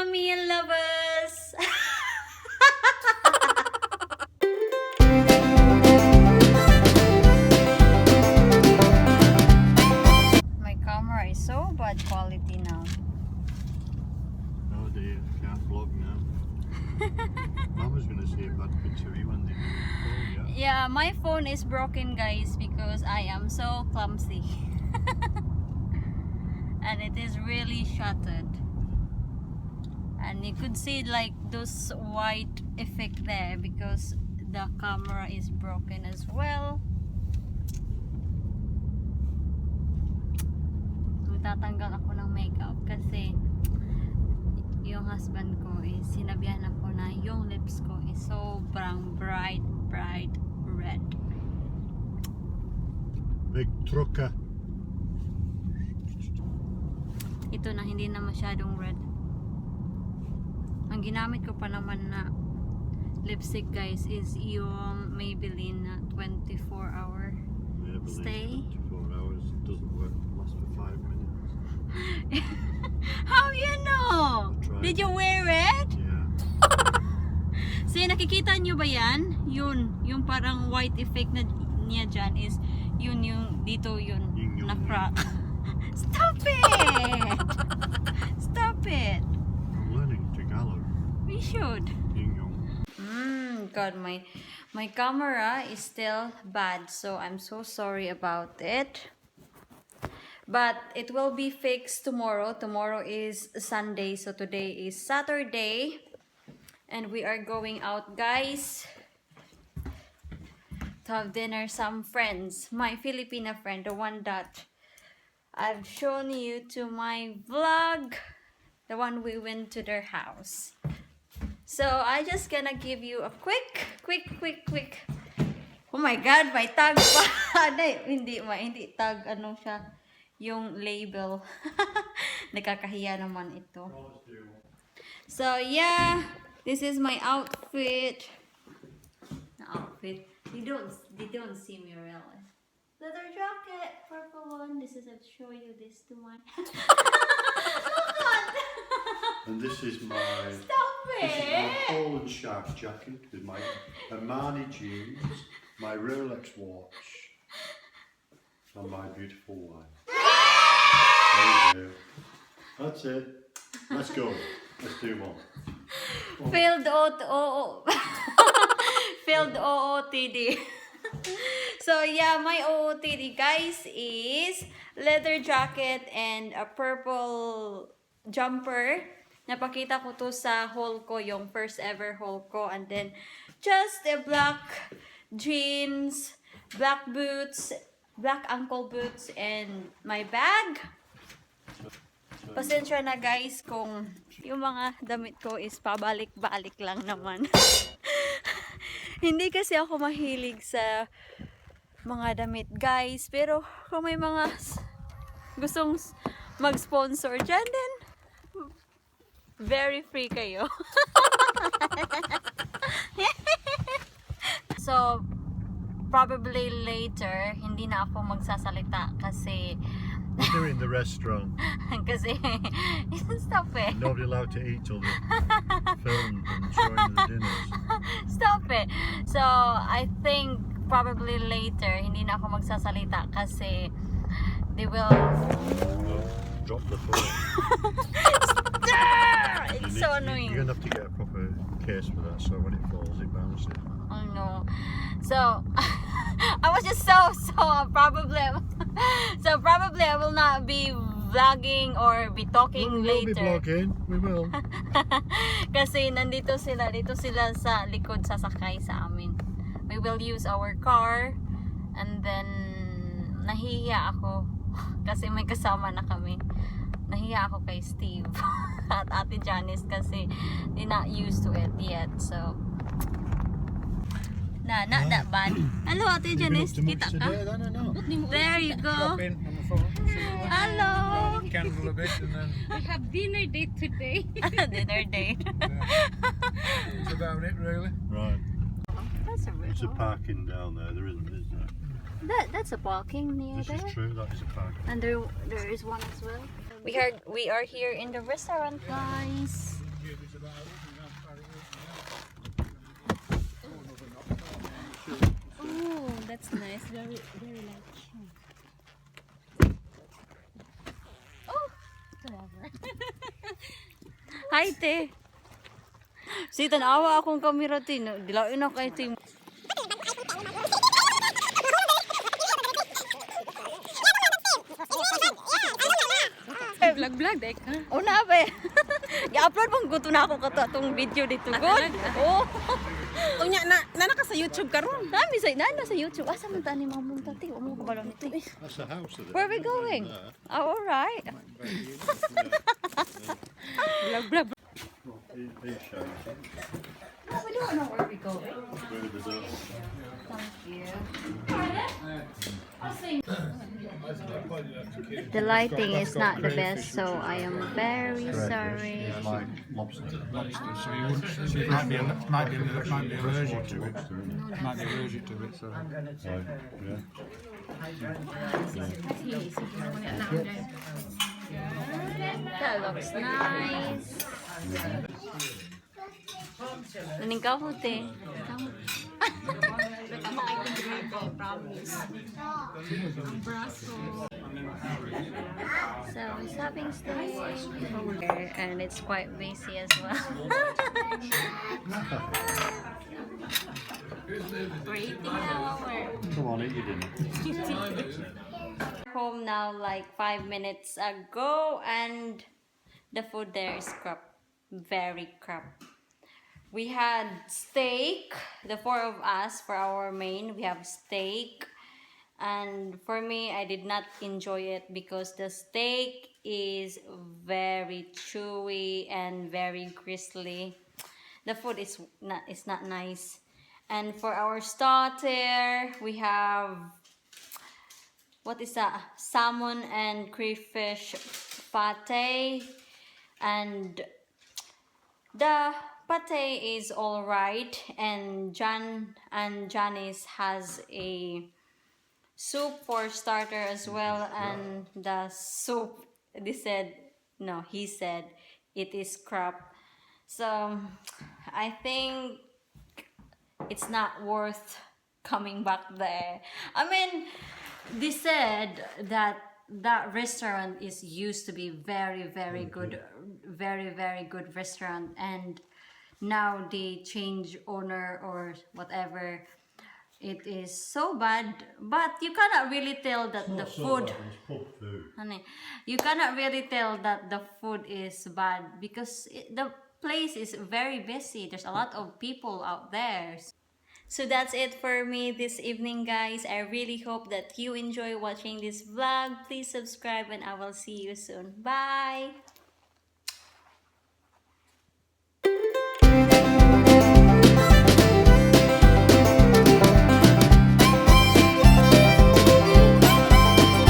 MaryAnn lovers! My camera is so bad quality now. Oh dear, can't vlog now. Mama's gonna see a bad picture of you when they phone, Yeah, my phone is broken, guys, because I am so clumsy. And it is really shattered. And you could see like those white effect there because the camera is broken as well. Tatanggal ako ng makeup kasi yung husband ko is sinabihan ako na yung lips ko is sobrang bright red. Big trucker. Ito na hindi na masyadong red. Ang ginamit ko pa naman na lipstick, guys, is yung Maybelline na 24-hour stay. 24 hours doesn't work, lasts for 5 minutes. How you know? Did you wear it? Yeah. So nakikita nyo ba yan? Yung parang white effect na niya dyan is yung dito yun na crack. Stop it! Stop it! I'm learning Tagalog. We should. Ying-yong. God, my camera is still bad, so I'm so sorry about it. But it will be fixed tomorrow. Tomorrow is Sunday, so today is Saturday. And we are going out, guys, to have dinner. Some friends, my Filipina friend, the one that I've shown you to my vlog, the one we went to their house. So I just gonna give you a quick. Oh my God, may tag pa. Hindi tag, ano siya, yung label. Nakakahiya naman ito. So yeah, this is my outfit. They don't see me really. Leather jacket, purple one. This is, I'll show you this to one. And this is my Stop it! Poland shark jacket with my Armani jeans, my Rolex watch, and my beautiful wife. There you go. That's it. Let's go. Let's do one. Failed Failed OOTD. So yeah, my OOTD, guys, is leather jacket and a purple jumper. Napakita ko to sa haul ko, yung first ever haul ko. And then just a black jeans, black boots, black ankle boots, and my bag. Pasensya na, guys, kung yung mga damit ko is pabalik-balik lang naman. Hindi kasi ako mahilig sa mga damit, guys. Pero kung may mga gustong mag-sponsor dyan, then very free kayo. So, probably later, hindi na ako magsasalita kasi We're doing the restaurant. kasi stop it. Nobody allowed to eat till they filmed and showing the dinners. Stop it. So, I think probably later, hindi na ako magsasalita kasi they will Drop the phone. It's so annoying. You're gonna have to get a proper case for that, so when it falls, it bounces. Oh no. So I was just so probably I will not be vlogging or be talking We'll be later. vlogging. We will. Kasi dito sila sa likod sasakay sa amin. We will use our car, and then nahihiya ako kasi may kasama na kami. Nahiya ako kay Steve at Ate Janice kasi they're not used to it yet. So, not that bad. Hello, Ate Janice. Kita ka? No. There you go. Hello. Candle a bit and then We have dinner date today. Dinner date. that's about it really. Right. That's a There's a parking down there. There isn't, is there? That's a parking near This there. is true. That is a parking. And there is one as well. We are here in the restaurant, guys. if it's about Oh, that's nice. Very, very like. Oh, clever. Hi, te. Si tanawa akong kamera, te. Dilain na kay te. Vlog dek. Oh, na ba? I-upload pang gusto na ako kato atong video dito. Good? Oh. Unya na naka sa YouTube karon. Nami sa sa YouTube. Asa man tani mamunta ti? Umo ko balon nito. That's the house of it. Where are we going? Oh, all right. Vlog. He's showing something. No, we don't know where we're going. Through the door. Thank you. The lighting is not the best, so I am very sorry. It's like lobster. So you wouldn't, so you might be allergic to it. Might be allergic to it. So. So, yeah. That looks nice. Aning kamote. So he's having steak over there, and it's quite busy as well. Come on, eat your dinner. Home now like 5 minutes ago, and the food there is crap. Very crap. We had steak, the four of us for our main. We have steak, and for me, I did not enjoy it because the steak is very chewy and very gristly. The food is not nice. And for our starter, we have, what is that? Salmon and crayfish pate, and the pate is all right, and Janice has a soup for starter as well, and the soup, he said it is crap. So I think it's not worth coming back there. I mean, they said that that restaurant is used to be very good, very good restaurant, and now they change owner or whatever. It is so bad, but you cannot really tell that the food. It's pub food. Honey, you cannot really tell that the food is bad because the place is very busy. There's a lot of people out there. So that's it for me this evening, guys. I really hope that you enjoy watching this vlog. Please subscribe, and I will see you soon. Bye!